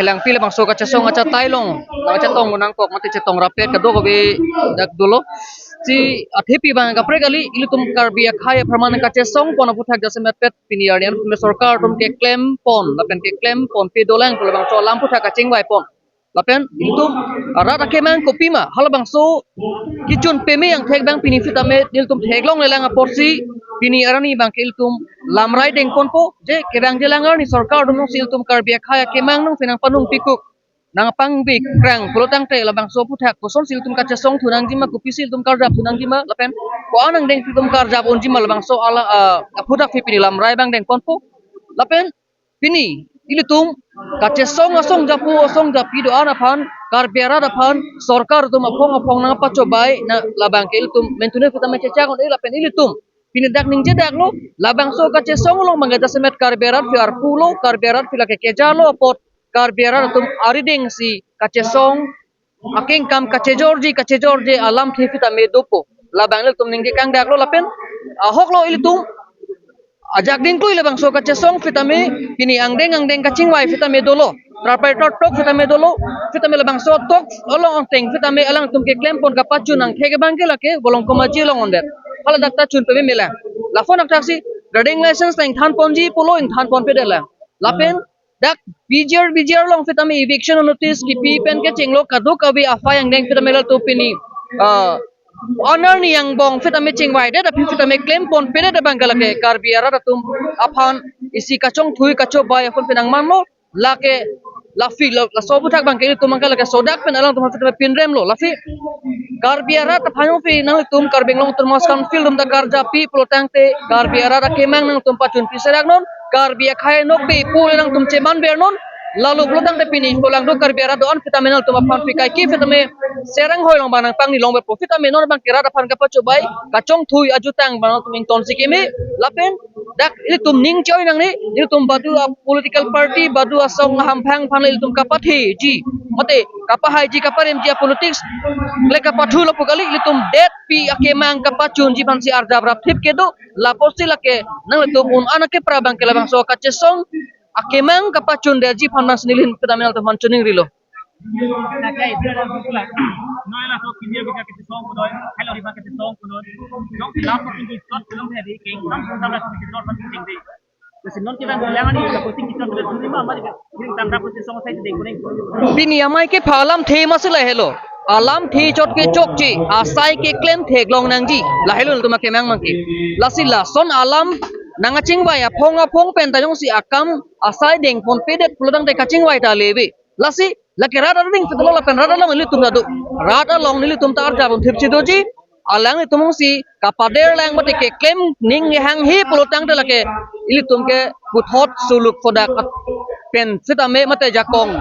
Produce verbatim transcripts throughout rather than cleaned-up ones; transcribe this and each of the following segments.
Langpi labangso kachesong achatai along, kachetong nangkok mate chetong rapet kadokave dak dolo. Si athepi abang kaprek kali, ilitum Karbi akhei apharman kachesong pon aphuthak jasemet pet pini arni an sorkar atum keklem pon lapen keklem ponpe dolang pu labangso alam aphuthak kachingvai pon. Lapen ilitum rat akemang kopima halabangso kechun peme angthek abang pini sitame ilitum theklonglelang apotsi pini arni abangke ilitum lamrai dengponpo, je kedang jelang arni sorkar atum si ilitum Karbi akhei akemang nung si nangpanung pikuk, nangpangbikrang pulotangte labangso aphuthak kosonsi ilitum kachesong thunangjima, kopisi ilitum karjap thunangjima lapen ko-an angdeng ilitum karjap unjima labangso alam, ah, aphuthak si pini lamrai abang dengponpo. Lapen pini ilitum kachesong asong japo asong japi do-an aphan, Karbi arat aphan sorkar atum aphong aphong nangpachobei na labangke ilitum mentune sitame chechak un-e lapen ilitum pini dak ningje daklo, labangso kachesong along abangke jasemet Karbi arat aphi arpulo, Karbi arat aphi lake kejarlo apot Karbi arat atum arideng si kachesong akengkam kachejorji kachejorji alamthe sitame dopo. Labang ilitum ningje kangdaklo lapen ahoklo ilitum ajak dingklui labangso kachesong sitame pini angdeng angdeng kachingvai sitame dolo. Trapai tok sitame dolo. Sitame labangso tok along angteng sitame alangtum keklem pon kapachun angthek abangke lake Bolongkom Aji along ondet. Hala dak ta chun peme melang. Lason akthaksi driving license ta ingthan ponji pulo, ingthan ponpedelang. Lapen dak B J R, B J R along sitame eviction notice kipi pen kechenglo kadokave aphai angdeng sitame latum pini, ah, honor ni angbong sitame chingvaidet aphi sitame klem ponpedet abangke lake Karbi arat atum aphan isi kachongthui kachobei aphan penang manlo, lake laphi la, laso aphuthak abangke ilitum abangke lake sodak pen alangtum aphan sitame pinremlo. Laphi Karbi arat aphan ongpi nangtum Karbi Anglong Autonomous Council atum ta karjappi pulotangte Karbi arat akemang nangtum pachunpi serak non, Karbi akhei nokbe pu nangtum cheman ber non. Lalu pulotangte pini kolang do Karbi arat do-an sitame nangtum aphan pi kaike sitame serang hoi along abang nangpangni longberpo sitame non abangke rat aphan kapachobei kachongthui ajutang abang nangtum ingtonsi keme lapen dak ilitum ning choi nangne, ilitum badu a political party, badu asong ahamphang aphan ilitum kapatheji mate kapahaiji kaparemji a politics le kapathulo pu kali, ilitum detpi akemang kapachunji aphansi arjap rapthip kedo. Lapusi lake nanglitum un-an akepra abangke labangso kachesong akemang kapachundetji aphan nangsi neli ahin sitame nangtum aphan choningrilo. Lake isi alam pula. Noi laso kini abangke kachesong pu noi, hello ri abangke kachesong pu noi. Jongsi lam pu tingki chot pu long thedi, kengkam pu lam laso kini chot pu tingki. Lasi non kevang silang ani, lapu tingki chot pu tingki ma, mari kengkam pu kachesong sai tingki kuning. Pini amei kepha alamthe masi lahelo. Alamthe chot ke chokche, asai keklem theklong nangji. Lahelo ilitum akemang abangke. Lasi lason alam nangkachingvai aphong aphong pen ta jongsi akam asai dengponpedet pulotangte kachingvai ta leve. Lasi lake rat arideng sitame lapen rat along ilitum ta do. Rat along nelitum ta arjap un thipsi doji. Alanglitum ongsi kapader lang mate keklem ning hanghe pulotangte lake ilitum ke puthot suluk sodak pen sitame mate jakong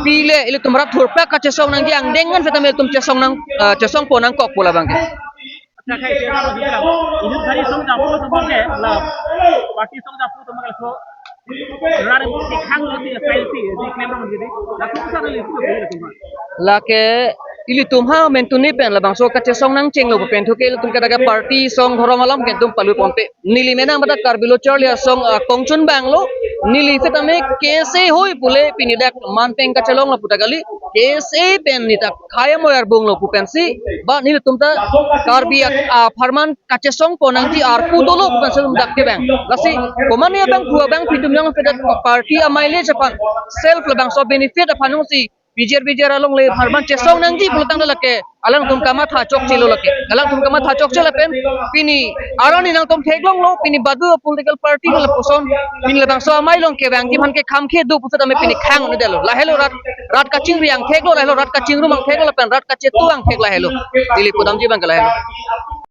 pile ilitum rat thurpak kachesong nangji angdeng an sitame ilitum chesong nang, eh, chesong pon nangkok pu labangke. Acha, khai, khai, khai, khai. Ini hari song japo tu bangke, la, party song japo tu bangke, so, rare mo ke khang lo di, S I L P, di klem lo di, la, tu sa le tu, tu, tu. Lake, ilitum ha, mentune pen, labangso kachesong nangchenglo, pen thu ke, ilitum ke daga party, song, dhorom alam, ke tum palu ponpe. Neli menang badak Karbi Lo Charli Asong, ah, kongchun banglo, neli sitame, K S A hoi pule, pini dak, manpeng kachelong lapu ta kali, K S A pen ni dak, khaya moyar bunglo pu pensi, ba nelitum ta Karbi a, apharman kachesong pon nangji arpu dolo pu pensi ilitum dak kevang. Lasi, komatne abang pu abang pitum yang pedat party amei le japan self labangso benefit aphan ongsi B J R B J R along le apharman chesong nangji pulotangte lake alangtum kamatha chokchelo lake. Alangtum kamatha chokche lapen pini arni nangtum theklonglo, pini badu political party lapuson pini labangso amei along kevangji aphan ke kham khe do pu sitame pini khang un-edetlo. Lahelo rat, rat kachingri angtheklo, lahelo rat kachingrum angtheklo, lapen rat kachetu angthek lahelo. Neli pudamji abangke lahelo.